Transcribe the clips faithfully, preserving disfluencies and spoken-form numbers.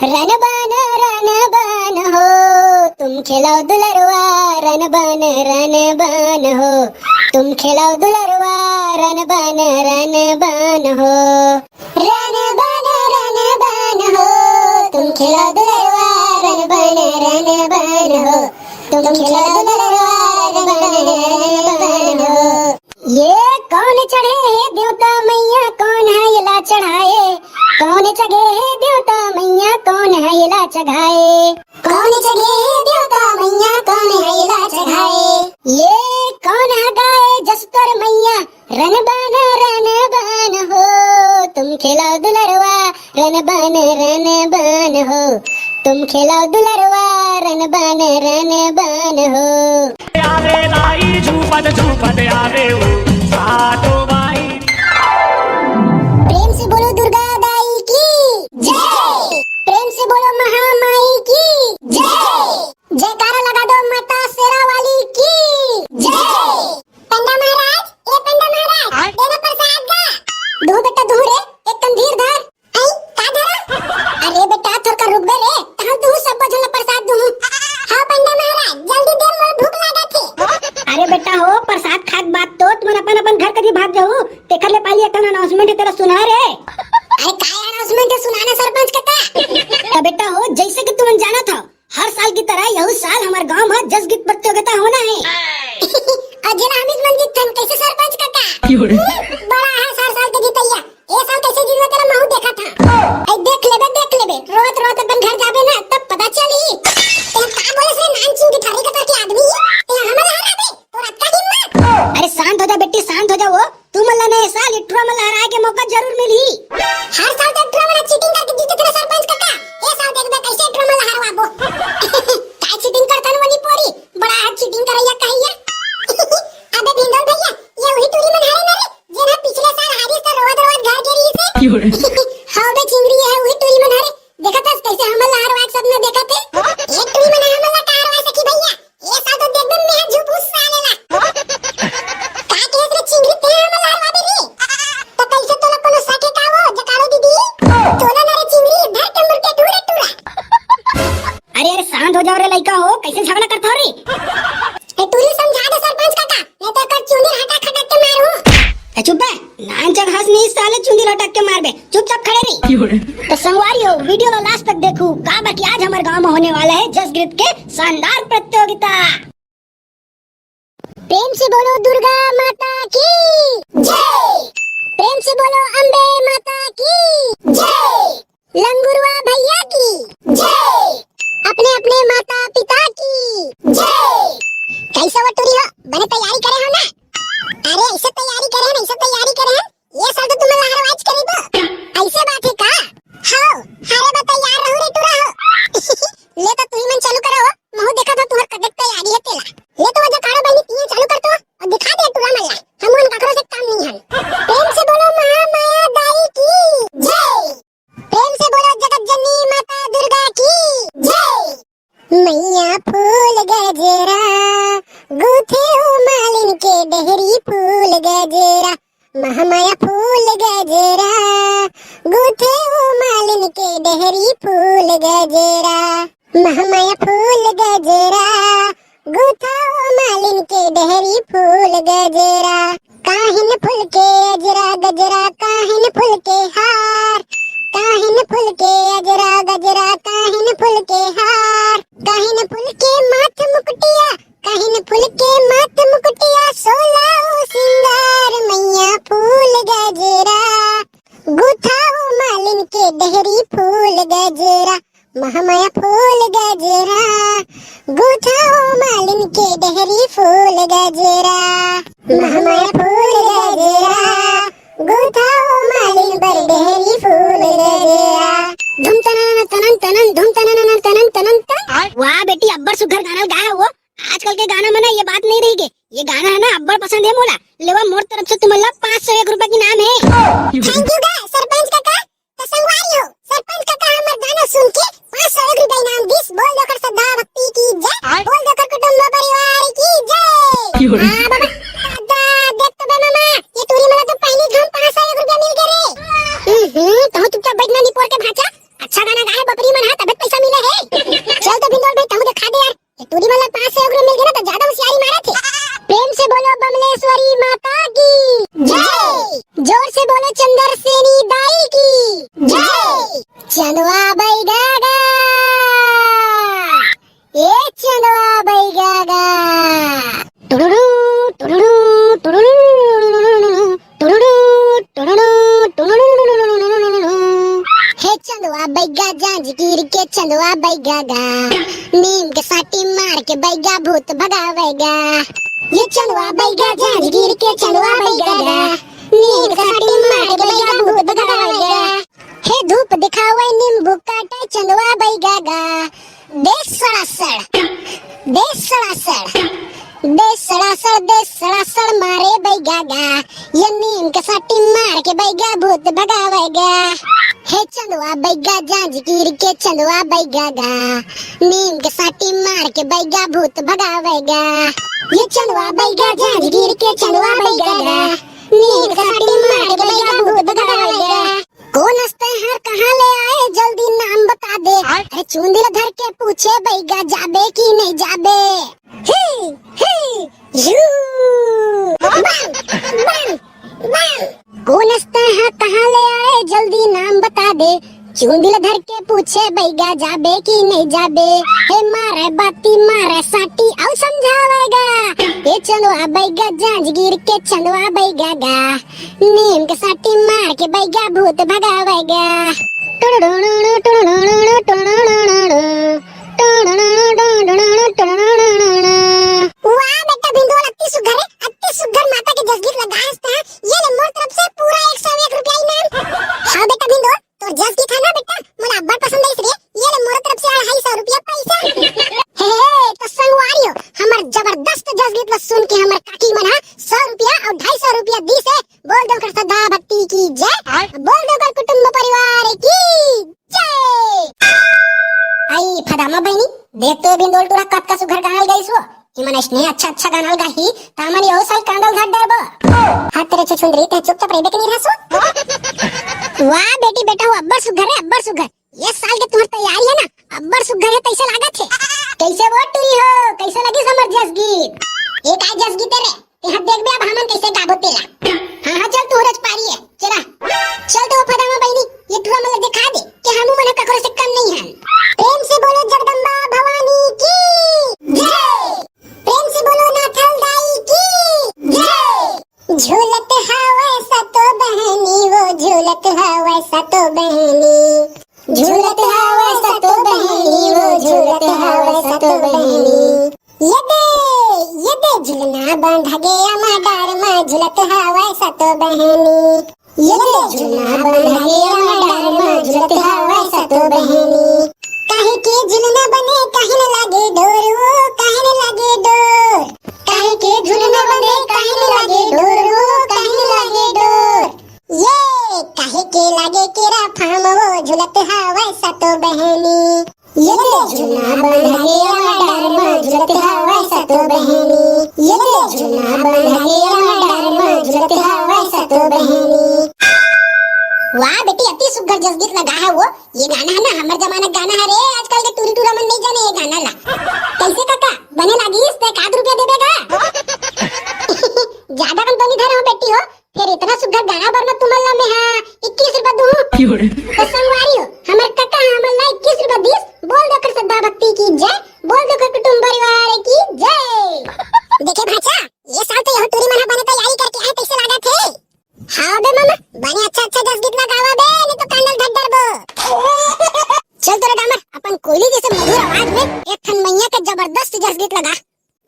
रन बन रन बन हो, तुम खेलव दुलरवा, रन बन रन बन हो, तुम खेलव दुलरवा, रन बन रन बन हो। रन बन रन बन हो, तुम खेलव दुलरवा, रन बन रन बन हो, तुम खेलव दुलरवा, रन बन रन बन हो। ये कौन चढ़े हे देवता मैया, कौन हे एला चढ़ाए? कौन चढ़े हे देवता मैया, कौन हे एला चढ़ाए? कौन चढ़े हे देवता मैया, कौन हे एला चढ़ाए? ये कौन हे गाए जस तोर मैया, रन बन रन बन हो, तुम खेलव दुलरवा, रन बन रन बन हो, तुम खेलव दुलरवा, रन बन रन बन हो। आवे दाई झूपत झूपत आवे ओ सातो बाई। प्रेम से बोलो दुर्गा दाई की जय। प्रेम से बोलो महामाई की जय। जयकारा लगा दो माता शेरा वाली की जय। पंडा महाराज, ए पंडा महाराज, आय? दे ना प्रसाद गा। दूहूं बेटा, दूहूं रे, एक कन धीर धर। आई, का धरा? अरे बेटा, थोरका रुकबे रे, तहन दूहूं सब झन ला प्रसाद दूहूं। हाँ पंडा महाराज, जल्दी दे, मोर भूख लागत हे। अरे बेटा हो, प्रसाद खात बाद तो तुमन अपन अपन घर कती भाग जाहू, तेकर ले पहिली एक ठन announcement हे, तेला सुना रे। अरे काय announcement हे, सुना ना सरपंच कका। त बेटा हो, जइसे कि तुमन जानत हव, हर साल की तरह यहू साल हमर गांव म जस गीत प्रतियोगिता होना हे। अउ जेला हम ही मन जीतथन, कइसे सरपंच कका? बड़ा हे हर साल के जीतइया, ए साल कइसे जीतबे तेला महू देखत हंव। ए देख लेबे, देख लेबे, रोत रोत अपन घर जाबे ना, तब पता चलही। तें का बोले से नान चिंगी ठारी कतर के आदमी, तें हमला हराबे, तोर अतका हिम्मत? अरे शांत हो जा बेटी, शांत हो जा। वो तुमन ला ना ए साल ए टुरा मन ला हराए के मौका जरूर मिलही। हर साल तो टुरा मन चीटिंग करके जीतथे ना सरपंच कका, ए साल देखबे कइसे टुरा मन ला हरवाबो। काय चीटिंग करथन वनी पोरी, बड़ा हे चीटिंग करइया कहइया। अबे भिंडोल भइया, ए उही टुरी मन हरे ना रे, जेन ह पिछले साल हारिस त रोवत रोवत घर गे रिहिस हे। हाँ बे चिंगरी, ए उही टुरी मन हरे, देखत हस कइसे हमन ला हरवाए के सपना देखत हे। ए टुरी मन हमन ला का हरवा सकही भइया, ए साल तो देखबे मैं झूठ उस साले ला। का कहेस रे चिंगरी, तें हमन ला हरवाबे रे? त कइसे तोला कोनो सके का वो, जकाड़ो दीदी? तोला ना रे चिंगरी, धर के मुर्के टूरा टूरा। अरे, अरे, शांत हो जाओ रे लइका हो, कइसे झगड़ा करत हो रे? ए, टूरी समझा दे सरपंच कका, नहीं तो एकर चुंदी हटा खटक के मारू। ए, चुप बे। नानचक हस नहीं साले, चुंदी लटक के मारबे, चुपचाप खड़े रही। त संगवारी हो, video ला last तक देखू, काबर कि आज हमर गांव म होने वाला हे जस गीत के शानदार प्रतियोगिता। प्रेम से बोलो दुर्गा माता की जय। प्रेम से बोलो अम्बे माता की जय। लंगुरवा भइया की जय। अपने अपने माता पिता की जय। कइसे वो टुरी हो, बने तैयारी करे हो ना? अरे अइसे तैयारी करे हन, अइसे तैयारी करे हन, ए साल तो तुमन ला हरवाएच करिबो। अइसे बात हे का? हव, हरे बर तैयार रहू रे टुरा हो। ले तो तुही मन चालू करो, महू देखत हंव तुंहर कतेक तैयारी हे तेला। ले तो जकाड़ो बहिनी तुही चालू कर तो, अउ दिखा दे टुरा मन ला, हमन ककरो से कम नहीं हन। प्रेम से बोलो महामाया दाई की जय। प्रेम से बोलो जगत जननी माता दुर्गा की जय। मैया फूल गजरा गूथे हो मालिन के डेहरी फूल गजरा, महामाया फूल गजरा गूथे हो मालिन के डेहरी फूल गजरा, महामाया फूल गजरा गूथा हो मालिन के डेहरी फूल गजरा। काहिन फूल के अजरा गजरा, काहिन फूल के हार, काहिन फूल के अजरा गजरा, काहिन फूल के हार, काहिन फूल के माथ मुकुटिया, काहिन फूल के माथ मुकुटिया, सोला ओ सिंगार, मैया फूल गजरा, गूथा हो मालिन के डेहरी फूल गजरा, महामाया फूल गजरा, गूथा हो मालिन के डेहरी फूल गजरा, महामाया फूल गजरा, गूथा हो मालिन बर डेहरी फूल गजरा। धुम तनन तनन तनन, धुम तनन तनन तनन तन। वाह बेटी, अब्बड़ सुघर गाना गाए हो। आजकल के गाना में ना ये बात नहीं रही गे। ये गाना हे ना अब्बड़ पसंद हे मोला। लेवा मोर तरफ से तुमन ला पाँच सौ एक रुपया के इनाम हे। Thank you गा सरपंच काका। त संगवारी हो, सरपंच काका हमर गाना सुन के पाँच सौ एक रुपया इनाम दिस। बोल दो कर श्रद्धा भक्ति की जय, आय। बोल दो कर कुटुंब परिवार की जय। क्यों रे? हाँ बाबा, दादा, देख तो बे मामा, ये टूरी मन ला तो पहली घाम पाँच सौ एक रुपया मिल गे रे। हम्म, हम्म, तहूँ चुपचाप बैठ ना निपोर के भांचा। अच्छा गाना टूरी मन हा तभे पैसा मिले हे। चल तो भिंदोल भाई, तहूँ देखा दे यार। ये टूरी मन ला पाँच सौ एक रुपया मिल गे ना, तो ज्यादा होशियारी मारत हे। प्रेम से बोलो बमलेश्वरी माता की जय। जोर से बोलो चंद्रसेनी दाई की जय। चंदवा बैगा गा, ए चंदवा बैगा गा। टुडुडु, टुडुडु, टुडुडु, टुडुडु, टुडुडु, टुडुडु। हे चंदवा बैगा जांजगीर के चंदवा बैगा गा, नीम के साटी मार के बैगा भूत भगावेगा। ये चंदवा बैगा जांजगीर के चंदवा बैगा गा, नीम के साटी मार के बैगा भूत भगावेगा। हे धूप दिखावे नींबू काटे चंदवा बैगा गा, दे सड़ासड़, दे सड़ासड़, दे सड़ासड़, दे सड़ासड़ मारे बैगा गा, ये नीम के साटी मार के बैगा भूत भगावेगा। हे चंदवा बैगा जांजगीर के चंदवा बैगा गा, नीम के साटी मार के बैगा भूत भगावेगा। ये चंदवा बैगा जांजगीर के चंदवा बैगा गा, नीम के साटी मार के बैगा भूत भगावेगा। कोन अस तैं हर कहाँ ले आए, जल्दी नाम बता दे। अरे चूंदी ल धर के पूछे बैगा, जाबे कि नहीं जाबे? ही, ही, यू। Bomb, bomb, bomb. कोन अस तैं हर कहाँ ले आए, जल्दी नाम बता दे। चूंदी ल धर के पूछे बैगा, जाबे कि नहीं जाबे? हे मारे बाती मारे साटी अउ समझावेगा। ए चंदवा बैगा जांजगीर के चंदवा बैगा गा, नीम के साटी मार के बैगा भूत भगावेगा। टुडुडुडुडु, टुडुडुडुडु, टुडुडुडुडु, टुडुडुडुडु, टुडुडुडुडु। वाह बेटा भिंदोल, अति सुघर हे, अति सुघर माता के जसगीत लगाए हस तैं। ये ले मोर तरफ से पूरा एक सौ एक रुपया इनाम। हाँ बेटा भिंदोल, तोर जसगीत हे ना बेटा, मोला अब्बड़ पसंद आइस रे। ये ले मोर तरफ से अढ़ाई सौ रुपया पैसा। हे, हे, तो संगवारी हो, हमर जबरदस्त जसगीत ल सुन के हमर काकी मन हा सौ रुपया अउ ढाई सौ रुपया दीस हे। बोल दे ओकर श्रद्धा भक्ति की जय। बोल दे ओकर कुटुंब परिवार की जय। आई फदामा बहिनी, देख तो भिंदोल टूरा कतका सुघर गाना ल गाइस हो। इमन अइसने अच्छा अच्छा गाना ल गाही, त हमन एहू साल कांदा ल धर डरबो। हाँ तेरे छुछुंदरी, तैं चुपचाप रहिबे के नहीं रहसो। वाह बेटी बेटा हो, अब्बड़ सुघर रे, अब्बड़ सुघर। ये साल के तुम्हर तैयारी हे ना, अब्बड़ सुघर हे तइसे लागत हे। कइसे वो टूरी हो, कइसे लगिस हमर जसगीत? ए काय जसगीत हे रे? तेहा देखबे अब हमन कइसे गाबो तेला। हाँ, हाँ, चल तू रजपारी हे, चला। चल तो फदामा बहिनी, ये टूरा मन ला देखा दे कि हमू मन ह ककरो से कम नहीं हन। प्रेम से बोलो जगदम्बा भवानी की जय। प्रेम से बोलो नाथल दाई की जय। झूलत हवय सतो बहनी वो, झूलत हवय सतो बहनी। झूलत हवय सतो बहनी वो, झूलत हवय सतो बहनी। ये दे, ये दे झुलना बांधा गे अमा डार मा, झूलत हवय सतो बहनी। ये दे झुलना बांधा गे अमा डार मा, झूलत हवय सतो बहनी। काहे के झुलना बने, काहे न लागे डोर वो, काहे न लागे डोर। काहे के झुलना बने, काहे न लागे डोर वो, काहे न लागे डोर। ये काहे के लागे केरा फाम वो, झूलत हवय सतो बहनी। ये दे झुलना बांधा गे अमा डार मा, झूलत हवय सतो बहनी। ये दे झुलना बांधा गे अमा डार मा, झूलत हवय सतो बहनी। वाह बेटी, अति सुघर जसगीत लगा हे वो। ये गाना हे ना, हमर जमाना के गाना हे रे। आजकल के टूरी टूरा मन नहीं जाने ये गाना ला। कइसे काका, बने लागिस? तैं एकाध रुपया देबे का? ज्यादा कन तो नहीं धरे हो बेटी हो, फेर इतना सुघर गाना बर ना तुमन ला मैं हा इक्कीस रुपया दूँ। तो संगवारी हो, हमर काका हा हमन ला इक्कीस रुपया दीस। बोल दे ओकर श्रद्धा भक्ति की जय, बोल दे ओकर कुटुंब परिवार की जय। देखे भांचा, ये साल तो यहू टूरी मन हा बने तैयारी करके आए, कइसे लागत हे? हाँ बे मामा, बने अच्छा अच्छा जसगीत लगावा बे, नहीं तो कांदा ल धर डरबो। चल तोरे डामर, अपन कोयली जइसे मधुर आवाज में एक ठन मइया के जबरदस्त जसगीत लगा।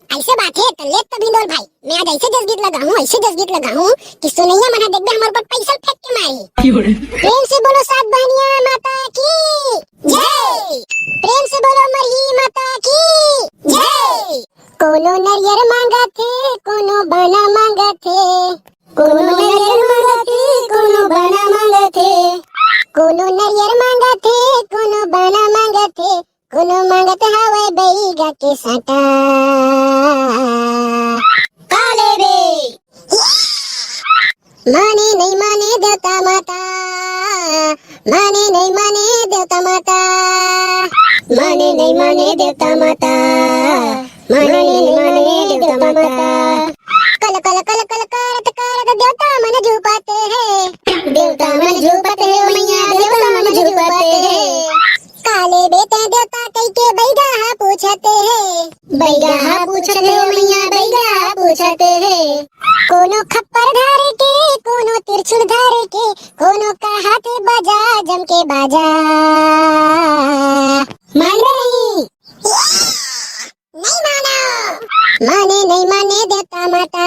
अइसे बात हे, त ले त भिंदोल भाई, मैं आज अइसे जसगीत लगाहूँ, अइसे जसगीत लगाहूँ कि सुनइया मन हा देखबे हमर ऊपर पइसा फेंक के मारही। प्रेम से बोलो सात बहनिया माता की जय। प्रेम से बोलो मरही माता की जय। कोनो नरियर मांगत हे, कोनो बाना मांगत हे। कोनो नरियर मांगत हे, कोनो बाना मांगत हे। कोनो नरियर मांगत हे, कोनो बाना मांगत हे। कोनो मांगत हवय बैगा के साटा। का लेबे? माने नहीं माने देवता माता, माने नहीं माने देवता माता, माने नहीं माने देवता माता, माने नहीं माने देवता माता। कल कल कल कल करत करत देवता मन झूपत हे, देवता मन झूपत हे ओ मैया, देवता मन झूपत हे। काले बेटा देवता कई के बैगा हा पूछत हे, बैगा हा पूछत हे ओ मैया, बैगा हा पूछत हे। कोनो खप्पर धारे के, कोनो तिरछुल धारे के, कोनो का हाथे बाजा, जम के बाजा। मान नहीं। नहीं मानो। माने नहीं माने देवता माता,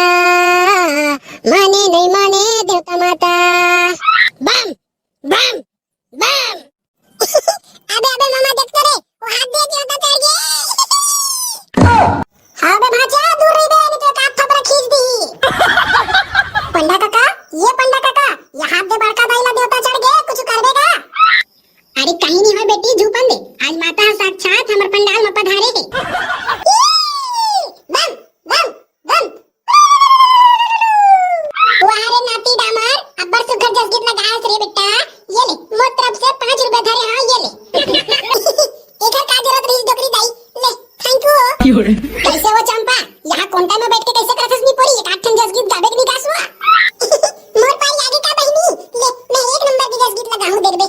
माने नहीं माने देवता माता। Bomb, bomb, bomb. अबे, अबे मामा, देख तो रे, वो हाथ दे दिया था चढ़ गए। अबे भांचा, दूर रही बे, नहीं तो एक आध थपड़ा खींच दी। पंडा काका, ये पंडा काका, ये हाथ दे बड़का दाई ला देवता चढ़ गए, कुछ करबे का? अरे कहीं नहीं हो बेटी, झूपन दे, आज माता ह साक्षात हमर पंडाल में पधारे हे। ई, बम, बम, बम। वाह रे नाती डामर, अब्बड़ सुघर जसगीत लगायस रे बेटा। ये ले, मोर तरफ से पाँच रुपया धरे, हाँ, ये ले। एकर का जरूरत रहिस डोकरी दाई? ले, thank you। कैसे हो चंपा? यहाँ कोंटा में बैठ के कैसे करथस निपोरी? एक आध ठन जसगीत गाबे के नहीं गास हुआ? मोर पारी आगे का बहिनी? ले, मैं एक नंबर के जसगीत लगाहूँ, देखबे।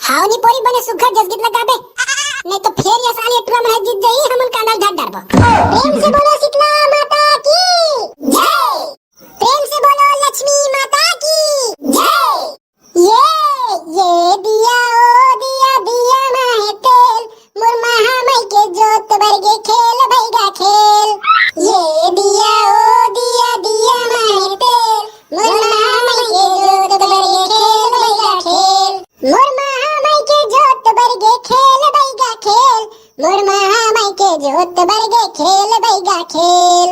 हाँ निपोरी, बने सुघर जसगीत लगाबे, नहीं तो फिर ये साल ये टूरा मन जीत जाई, हमन कांदा ल ढाट डारबो। प्रेम से बोलो शीतला माता की जय। प्रेम से बोलो लक्ष्मी माता की जय। ये, ये दिया ओ दिया, दिया माहे तेल, मोर महामाई के जोत बर गे खेल बैगा खेल। ये दिया ओ दिया, दिया माहे तेल, मोर महामाई के जोत बर गे खेल बैगा खेल। मोर महामाई के जोत बर गे खेल बैगा खेल, मोर महामाई के जोत बर गे खेल बैगा खेल।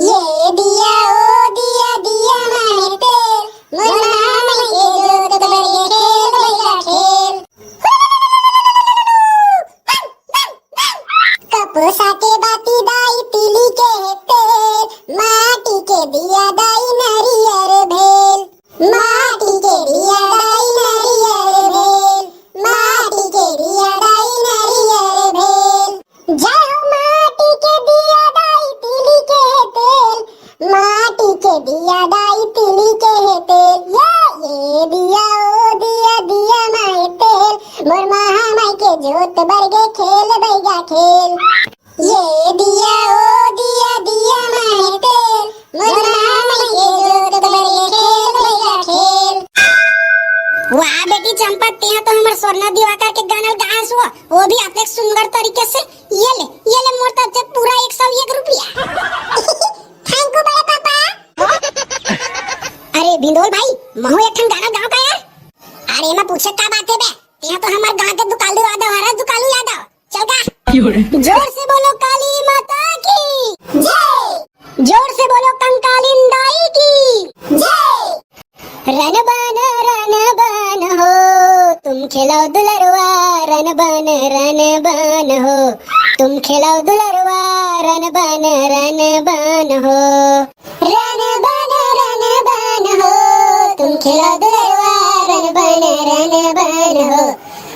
ये दिया ओ दिया, दिया माहे तेल, मोर महामाई के जोत बर गे खेल बैगा खेल। कपोसा के बाती दाई, तिली के हे तेल, माटी के दिया दाई, नरियर भेल। माटी के दिया दाई, नरियर भेल, माटी के दिया दाई, नरियर भेल। जय हो माटी के दिया दाई, तिली के हे तेल, माटी के दिया दाई, तिली के हे तेल। ये, ये दिया ओ दिया, दिया माहे तेल, मोर महामाई के जोत बर गे खेल बैगा खेल। ये दिया ओ दिया, दिया माहे तेल, मोर महामाई के जोत बर गे खेल बैगा खेल। वाह बेटी चंपा, तेहा तो हमर स्वर्णा दिवाकर के गाना गास हो, वो भी अतेक सुंदर तरीके से। ये ले, ये ले मोर तरफ से पूरा एक सौ एक रुपया। Thank you बड़े पापा। अरे भिंडोल भाई, महू एक ठन गाना गाओ का यार? अरे मैं पूछे का बात है बे? तेहा तो हमर गांव के दुकालू यादव हरस, दुकालू यादव। चल गा। जोर से बोलो काली माता की जय। जोर से बोलो कंकालिन दाई की जय। रन बन रन बन हो, तुम खेलो दुलरवा, रन बन रन बन हो, तुम खेलो दुलरवा, रन बन रन बन हो। रन बन रन बन हो, तुम खेलो दुलरवा, रन बन रन बन हो,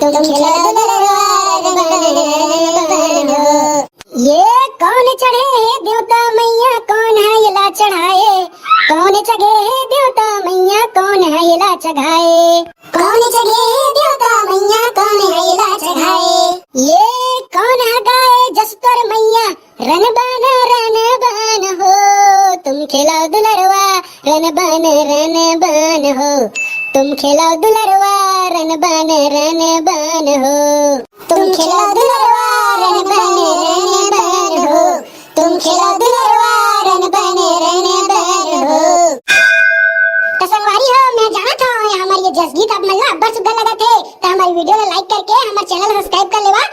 तुम खेलो दुलरवा, रन बन रन बन हो। ये कौन चढ़े हे देवता मैया, कौन ह एला चढ़ाए? कौन चढ़े हे देवता मैया, कौन ह एला चढ़ाए? कौन चढ़े हे देवता मैया, कौन ह एला चढ़ाए? ये कौन ह गाए जस तोर मैया, रन बन रन बन हो, तुम खेलो दुलरवा, रन बन रन बन हो, तुम खेलो दुलरवा, रन बन रन बन हो। तुम खेलो दुलरवा, रन बन रन बन हो, तुम खेलो दुलरवा, रन बन रन बन हो। तो संगवारी हो, मैं जानत हूँ, ये हमर ये जसगीत आप मन ला अब्बड़ सुग्घर लगत हे, तो हमर video ला like करके हमर channel subscribe कर लेवा।